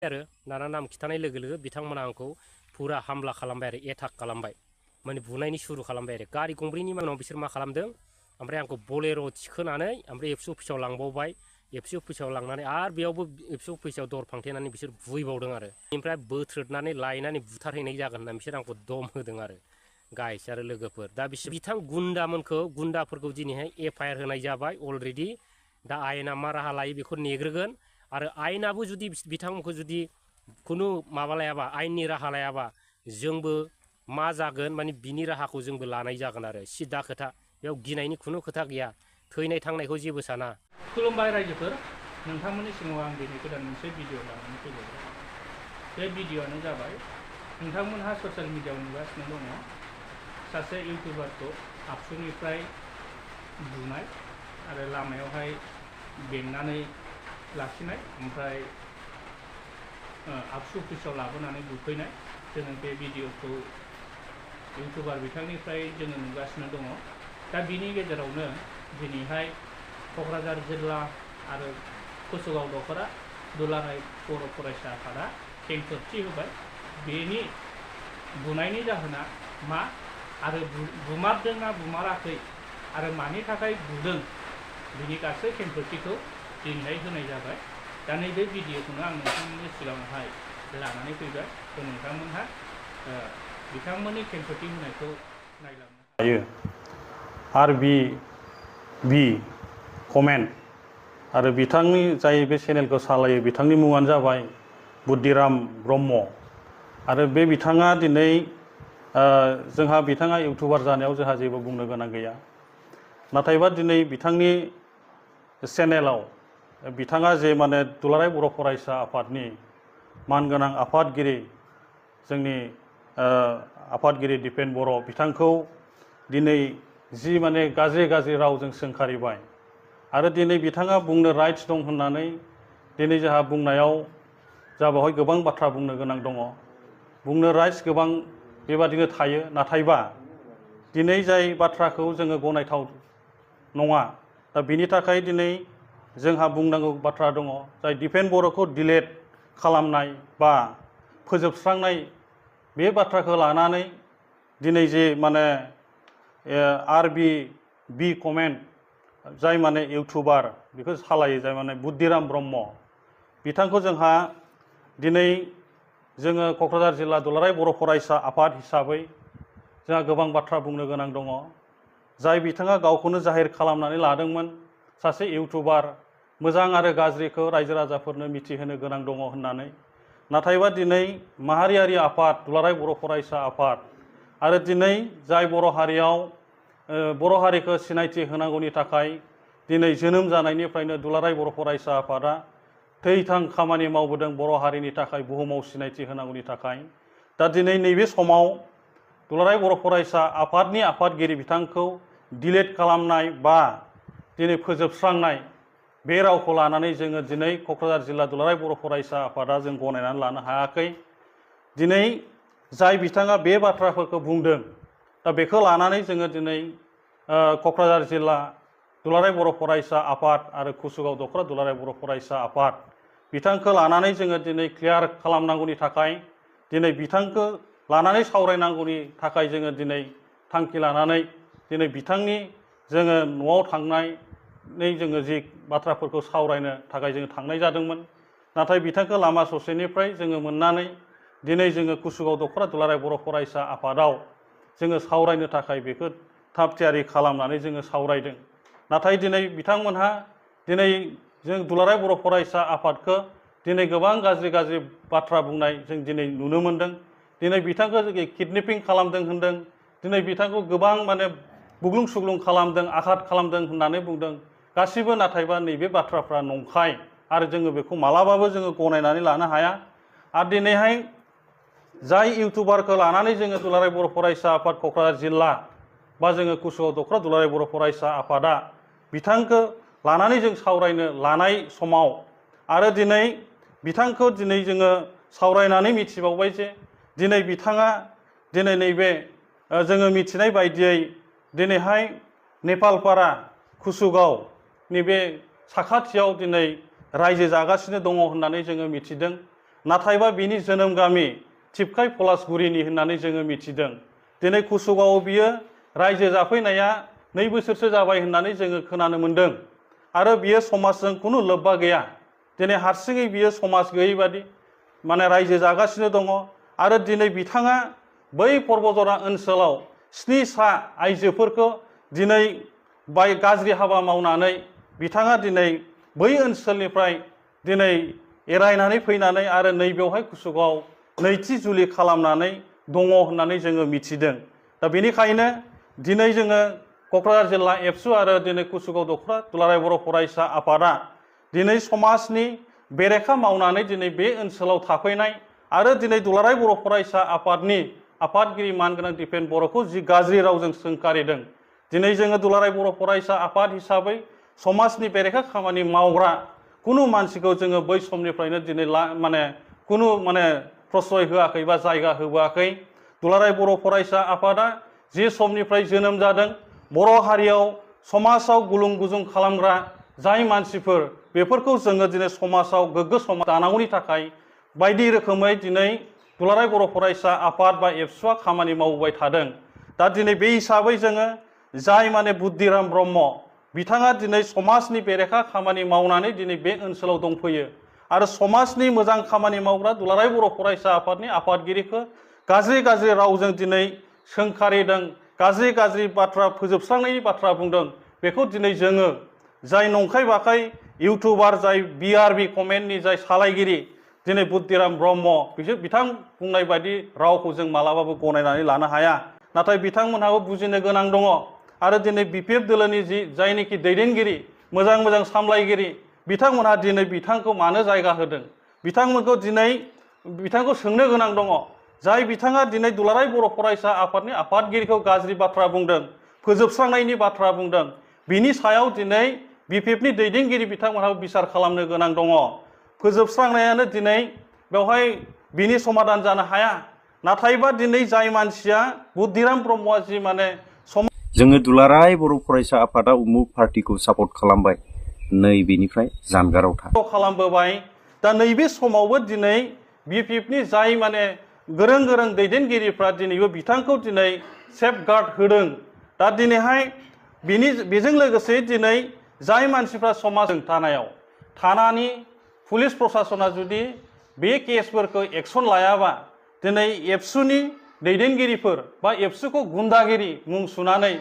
आरो दाना नाम खिथानाय लोगो लोगो बिथांमोना आंखौ फुरा हामला खालामबाय आरो एटाक खालामबाय माने बुनायनि सुरु खालामबाय आरो गारि गंब्रैनि उनाव बिसोर मा खालामदों ओमफ्राय आंखौ बलेर' थिखोनानै ओमफ्राय एबसु अफिसाव लांबावबाय एबसु अफिसाव लांनानै आरो बेयावबो एबसु अफिसाव दर फांथेनानै बिसोर बुहैबावदों आरो ओमफ्राय बोथ्रोदनानै लायनानै बुथारहैनाय जागोन होनना बिसोर आंखौ दम होदों आरो गाइस आरो लोगोफोर दा बिसोर बिथां गुन्दाफोरखौ दिनैहाय एफआइआर होनाय जाबाय अलरेडि दा आयेना मा राहा लायो बेखौ नेग्रोगोन आरो आयेनाबो जुदि बिथांमोनखौ जुदि खुनु माबा लायाबा आयेननि राहा लायाबा जोंबो मा जागोन माने बिनि राहाखौ जोंबो लानाय जागोन आरो सिदा खोथा बेयाव गिनायनि खुनु खोथा गैया थैनाय थांनायखौ जेबो साना। खुलुमबाय रायजोफोर नोंथांमोननि सिगाङाव आं दिनै गोदान मोनसे भिडिअ लानानै फैबाय। बे भिडिअआनो जाबाय नोंथांमोनहा ससियेल मिडियाआव नुगासिनो दङ सासे इउटिउबारखौ आबसुनिफ्राय बुनाय आरो लामायावहाय बेंनानै लाखिनाय ओमफ्राय आबसु अफिसाव लाबोनानै बुफैनाय जोङो बे भिडिअखौ इउटिउबार बिथांनिफ्राय जोङो नुगासिनो दङ। दा बिनि गेजेरावनो दिनैहाय क'क्राझार जिल्ला आरो कुसुगाव दख'रा दुलाराय बर' फरायसा आफादा खेंफोरथि होबाय बेनि बुनायनि जाहोना मा आरो बुमारदों ना बुमाराखै आरो मानि थाखाय बुदों बिनि गासै खेंफोरथिखौ दिनैहाय होनाय जाबाय। दा नैबे भिडिअखौनो आं नोंथांमोननि सिगाङावहाय लानानै फैबाय थ' नोंथांमोनहा बिथांमोननि खेंफोरथि होनायखौ नायलांनो हायो। RBB कमेन्ट आरो बिथांनि जाय बे चेनेलखौ सालायो बिथांनि मुङानो जाबाय बुद्धिराम ब्रह्म आरो बे बिथाङा दिनै जोंहा बिथाङा इउटिउबार जानायाव जोंहा जेबो बुंनो गोनां गैया नाथायबा दिनै बिथांनि चेनेलाव बिथाङा जे माने दुलाराय बर' फरायसा आफादनि मानगोनां आफादगिरि जोंनि आफादगिरि दिपेन बर' बिथांखौ दिनै जि माने गाज्रि रावजों सोंखारिबाय आरो दिनै बिथाङा बुंनो राइट्स दं होननानै दिनै जोंहा बुंनायाव जा बेवहाय गोबां बाथ्रा बुंनो गोनां दङ बुंनो राइट्स गोबां बेबादिनो थायो नाथायबा दिनै जाय बाथ्राखौ जोङो गनायथाव नङा दा बिनि थाखाय दिनै जोंहा बुंनांगौ बाथ्रा दङ जाय दिपेन बर'खौ डिलेट खालामनाय बा फोजोबस्रांनाय बे बाथ्राखौ लानानै दिनै जे माने RBB कमेन्ट जाय माने इउटिउबार बेखौ सालायो जाय माने बुद्धिराम ब्रह्म बिथांखौ जोंहा दिनै जोङो क'क्राझार जिल्ला दुलाराय बर' फरायसा आफाद हिसाबै जोंहा गोबां बाथ्रा बुंनो गोनां दङ। जाय बिथाङा गावखौनो जाहिर खालामनानै लादोंमोन सासे इउटिउबार मोजां आरो गाज्रिखौ रायजो राजाफोरनो मिथिहोनो गोनां दङ होननानै नाथायबा दिनै माहारियारि आफाद दुलाराय बर' फरायसा आफाद आरो दिनै जाय बर' हारियाव बर' हारिखौ सिनायथि होनांगौनि थाखाय दिनै जोनोम जानायनिफ्रायनो दुलाराय बर' फरायसा आफादा थैथां खामानि मावबोदों बर' हारिनि थाखाय बुहुमाव सिनायथि होनांगौनि थाखाय दा दिनै नैबे समाव दुलाराय बर' फरायसा आफादनि आफादगिरि बिथांखौ डिलेट खालामनाय बा दिनै फोजोबस्रांनाय बे रावखौ लानानै जोङो दिनै क'क्राझार जिल्ला दुलाराय बर' फरायसा आफादा जों गनायनानै लानो हायाखै। दिनै जाय बिथाङा बे बाथ्राफोरखौ बुंदों दा बेखौ लानानै जोङो दिनै क'क्राझार जिल्ला दुलाराय बर' फरायसा आफाद आरो कुसुगाव दख'रा दुलाराय बर' फरायसा आफाद बिथांखौ लानानै जोङो दिनै क्लियार खालामनांगौनि थाखाय दिनै बिथांखौ लानानै सावरायनांगौनि थाखाय जोङो दिनै थांखि लानानै दिनै बिथांनि जोङो न'आव थांनानै जोङो जि बाथ्राफोरखौ सावरायनो थाखाय जोङो थांनाय जादोंमोन नाथाय बिथांखौ लामा ससेनिफ्राय जोङो मोननानै दिनै जोङो कुसुगाव दख'रा दुलाराय बर' फरायसा आफादाव जोङो सावरायनो थाखाय बेखौ थाब थियारि खालामनानै जोङो सावरायदों नाथाय दिनै बिथांमोनहा दिनै जों दुलाराय बर' फरायसा आफादखौ दिनै गोबां गाज्रि बाथ्रा बुंनाय जों दिनै नुनो मोनदों। दिनै बिथांखौ किडनेपिं खालामदों होनदों दिनै बिथांखौ गोबां माने बुग्लुं सुग्लुं खालामदों आघात खालामदों होननानै बुंदों गासिबो नाथायबा नैबे बाथ्राफ्रा नंखाय आरो जोङो बेखौ मालाबाबो जोङो गनायनानै लानो हाया। आरो दिनैहाय जाय इउटिउबारखौ लानानै जोङो दुलाराय बर' फरायसा आफाद क'क्राझार जिल्ला बा जोङो कुसुगाव दख'रा दुलाराय बर' फरायसा आफादा बिथांखौ लानानै जों सावरायनो लानाय समाव आरो दिनै बिथांखौ दिनै जोङो सावरायनानै मिथिबावबाय जे दिनै बिथाङा दिनै नैबे जोङो मिथिनाय बायदियै दिनैहाय नेपालपारा कुसुगाव नैबे साखाथियाव दिनै रायजो जागासिनो दङ होननानै जोङो मिथिदों नाथायबा बिनि जोनोम गामि थिपकाय पलासगुरिनि होननानै जोङो मिथिदों। दिनै कुसुगावआव बियो रायजो जाफैनाया 2 बोसोरसो जाबाय होननानै जोङो खोनानो मोन्दों आरो बियो समाजजों खुनु लोब्बा गैया। दिनै हारसिङै बियो समाज गैयै बादि माने रायजो जागासिनो दङ आरो दिनै बिथाङा बै पर्बजरा ओनसोलाव 7 सा आइजोफोरखौ दिनै गाज्रि हाबा मावनानै बिथाङा दिनै बै ओनसोलनिफ्राय दिनै एरायनानै फैनानै आरो नैबेवहाय कुसुगाव नैथि जुलि खालामनानै दङ होननानै जोङो मिथिदों। दा बेनिखायनो दिनै जोङो क'क्राझार जिल्ला एबसु आरो दिनै कुसुगाव दख'रा दुलाराय बर' फरायसा आफादा दिनै समाजनि बेरेखा मावनानै दिनै बे ओनसोलाव थाफैनाय आरो दिनै दुलाराय बर' फरायसा आफादनि आफादगिरि मानगोनां दिपेन बर'खौ जि गाज्रि रावजों सोंखारिदों। दिनै जोङो दुलाराय बर' फरायसा आफाद हिसाबै समाजनि बेरेखा खामानि मावग्रा कुनु मानसिखौ जोङो बै समनिफ्रायनो दिनै माने कुनु माने प्रश्रय होआखै बा जायगा होबोआखै। दुलाराय बर' फरायसा आफादा जे समनिफ्राय जोनोम जादों बर' हारियाव समाजाव गुलुं गुजुं खालामग्रा जाय मानसिफोर बेफोरखौ जोङो दिनै समाजाव गोग्गो समाज दानांगौनि थाखाय बायदि रोखोमै दिनै दुलाराय बर' फरायसा आफाद बा एबसुआ खामानि मावबाय थादों। दा दिनै बे हिसाबै जोङो जाय माने बुद्धिराम ब्रह्म बिथाङा दिनै समाजनि बेरेखा खामानि मावनानै दिनै बे ओनसोलाव दंफैयो आरो समाजनि मोजां खामानि मावग्रा दुलाराय बर' फरायसा आफादनि आफादगिरिखौ गाज्रि गाज्रि रावजों दिनै सोंखारिदों, गाज्रि गाज्रि बाथ्रा फोजोबस्रांनायनि बाथ्रा बुंदों। बेखौ दिनै जोङो जाय नंखाय बाखाय इउटुबार जाय BRB कमेन्टनि जाय सालायगिरि दिनै बुद्धिराम ब्रह्म बिथां बुंनाय बायदि रावखौ जों मालाबाबो गनायनानै लानो हाया। नाथाय बिथांमोनहाबो बुजिनो गोनां दङ आरो दिनै BPF दोलोनि जायनोखि दैदेनगिरि मोजां मोजां सामलायगिरि बिथांमोनहा दिनै बिथांखौ मानो जायगा होदों बिथांमोनखौ दिनै बिथांखौ सोंनो गोनां दङ। जाय बिथाङा दिनै दुलाराय बर' फरायसा आफादनि आफादगिरिखौ गाज्रि बाथ्रा बुंदों, फोजोबस्रांनायनि बाथ्रा बुंदों, बिनि सायाव दिनै BPFनि दैदेनगिरि बिथांमोनहा बिसार खालामनो गोनां दङ। फोजोबस्रांनायानो दिनै बेवहाय बिनि समाधान जानो हाया। नाथायबा दिनै जाय मानसिया बुद्धिराम ब्रह्मआ जि माने जोङो दुलाराय बर' फरायसा आफादा उमुक पार्टिखौ सापर्ट खालामबाय, नै बेनिफ्राय जानगाराव था खालामबोबाय। दा नैबे समावबो दिनै BPFनि जाय माने गोरों गोरों दैदेनगिरिफ्रा दिनैबो बिथांखौ दिनै सेफगार्ड होदों। दा दिनैहाय बेजों लोगोसे दिनै जाय मानसिफ्रा समाजजों थानानि पुलिस प्रसासना जुदि बे केसफोरखौ एक्सन लायाबा दिनै एबसुनि दैदेनगिरिफोर बा एबसुखौ गुन्दागिरि मुं सुनानै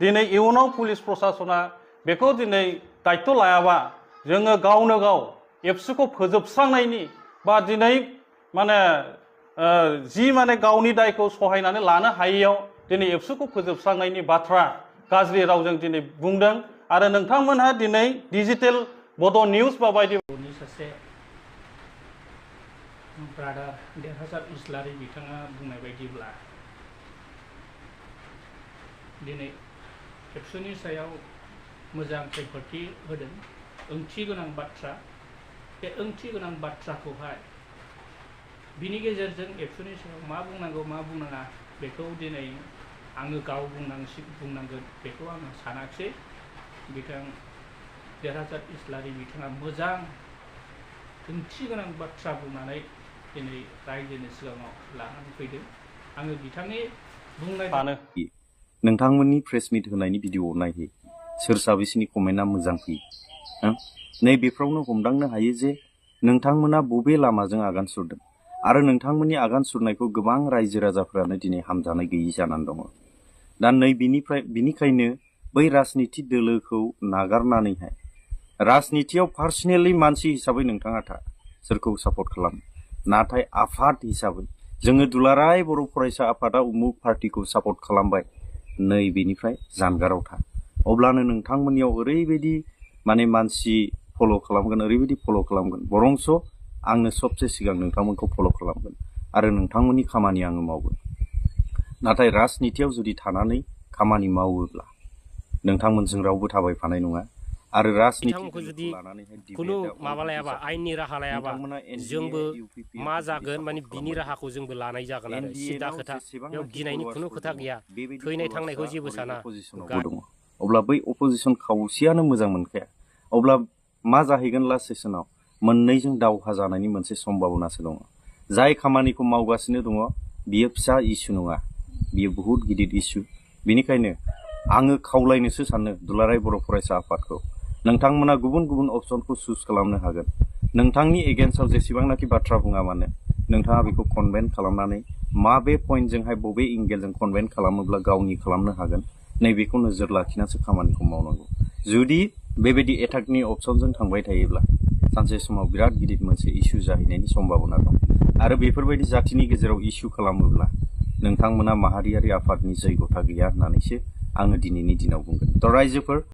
दिनै इयुनाव पुलिस प्रसासना बेखौ दिनै दायित्व लायाबा जोङो गावनो गाव एबसुखौ फोजोबस्रांनायनि बा दिनै माने जि माने गावनि दायखौ सहायनानै लानो हायैयाव दिनै एबसुखौ फोजोबस्रांनायनि बाथ्रा गाज्रि रावजों दिनै बुंदों आरो नोंथांमोनहा दिनै डिजिटेल बड' निउज बा बायदि सासे ब्रादार देरहासार इस्लारि बिथाङा बुंनाय बायदिब्ला दिनै एबसुनि सायाव मोजां खेंफोरथि होदों, ओंथि गोनां बाथ्रा। बे ओंथि गोनां बाथ्राखौहाय बिनि गेजेरजों एबसुनि सायाव मा बुंनांगौ मा बुंनाङा बेखौ दिनै आङो गाव बुंनांगोन बेखौ आङो सानाखिसै। बिथां देरहासार इस्लारि बिथाङा मोजां ओंथि गोनां बाथ्रा बुंनानै दिनै रायजोनि सिगाङाव लानानै फैदों। आङो बिथांनि बुंनाय नोंथांमोननि प्रेस मिट होनायनि भिडिअ नायहै सोर साबेसेनि कमेन्टआ मोजां फैयो। नै बेफ्रावनो हमदांनो हायो जे नोंथांमोना बबे लामाजों आगान सुरदों आरो नोंथांमोननि आगान सुरनायखौ गोबां रायजो राजाफोरानो दिनै हामजानाय गैयि जानानै दङ। दा नै बिनिखायनो बै राजनिति दोलोखौ नागारनानैहाय राजनितियाव पार्सनेलि मानसि हिसाबै नोंथाङा था सोरखौ सापर्ट खालामो, नाथाय आफाद हिसाबै जोङो दुलाराय बर' फरायसा आफादा उमुक पार्टिखौ सापर्ट खालामबाय, नै बेनिफ्राय जानगाराव था। अब्लानो नोंथांमोननियाव ओरैबायदि माने मानसि फल' खालामगोन, ओरैबायदि फल' खालामगोन बरंस' आंनो सबसे सिगां नोंथांमोनखौ फल' खालामगोन आरो नोंथांमोननि खामानि आङो मावगोन। नाथाय राजनितियाव जुदि थानानै खामानि मावोब्ला नोंथांमोनजों रावबो थाबायफानाय नङा आरो बिथांमोनखौ जुदि खुनु माबा लायाबा आयेननि राहा लायाबा जोंबो मा जागोन माने बिनि राहाखौ जोंबो लानाय जागोन आरो सिदा खोथा। बेयाव गिनायनि खुनु खोथा गैया, थैनाय थांनायखौ जेबो साना। अब्ला बै अपोजिसन खावसेयानो मोजां मोनखाया, अब्ला मा जाहैगोन लास्ट सेसनाव मोननैजों दावहा जानायनि मोनसे सम्भाबनासो दङ। जाय खामानिखौ मावगासिनो दङ बियो फिसा इस्यु नङा, बियो बहुत गिदिर इस्यु। बेनिखायनो आङो खावलायनोसो सानो दुलाराय बर' फरायसा आफादखौ, नोंथांमोना गुबुन गुबुन अपसनखौ चुज खालामनो हागोन। नोंथांनि एगेन्स्टआव जेसेबांनाखि बाथ्रा बुङा मानो नोंथाङा बेखौ कनभेन्ट खालामनानै माबे पइन्टजोंहाय बबे एंगेलजों कनभेन्ट खालामोब्ला गावनि खालामनो हागोन नैबेखौ नोजोर लाखिनासो खामानिखौ मावनांगौ। जुदि बेबायदि एटाकनि अपसनजों थांबाय थायोब्ला सानसे समाव बिराद गिदिर मोनसे इस्यु जाहैनायनि सम्भाबना दं। आरो बेफोरबायदि जाथिनि गेजेराव इस्यु खालामोब्ला नोंथांमोना माहारियारि आफादनि जैगथा गैया होननानैसो आङो दिनैनि दिनाव बुंगोन। थ' रायजोफोर